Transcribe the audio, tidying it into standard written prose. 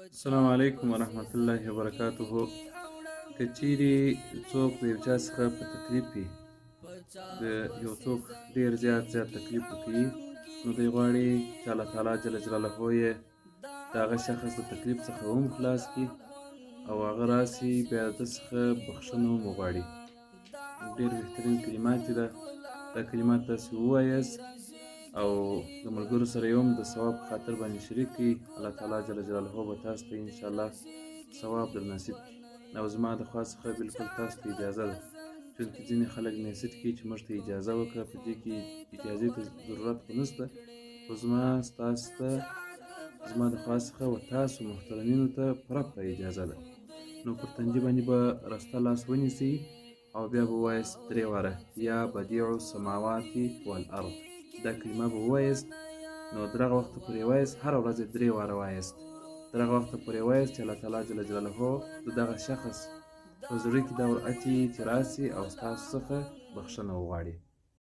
السلام علیکم ورحمت الله وبرکاته. که چیرې څوک د یو چا څخه په تکلیف وي، د یو څوک ډیر زیات زیات تکلیف ورکوي، نو دی غواړي چې الله تعالی جل جلاله یې د هغه شخص د تکلیف څخه هم خلاص کړي او هغه راسي بیا د ده څخه بخښنه هم وغواړي. ډیر بهترین کلمات دي، دا کلمات تاسې ووایاست او د ملګرو سره یې هم د ثواب په خاطر باندې شریک کړئ. الله تعالی جل جلاله به تاسو ته انشاءالله ثواب در نصیب کړي. او زما د خوا څخه بالکل تاسو ته اجازه ده، چونکې ځینې خلک میسج کوي چې موږ ته اجازه وکړه، په دې کې اجازې ته ضرورت خو نشته، خو زما ستاسو ته زما د خوا څخه و تاسو محترمینو ته پوره پوره اجازه ده. نو پر تندي باندې به راسته لاس ونیسئ او بیا به ووایاست درې واره یا بدیع السماوات والارض، دا کلمه به ووایاست. نو درغه وخته پورې وایاست، هره ورځ یې درې واره وایاست، درغه وخته پورې وایاست چې الله تعالی جل جلاله د دغه شخص په زړه کې دا ور اچوي چې راسي او ستاسو څخه بخښنه وغواړي.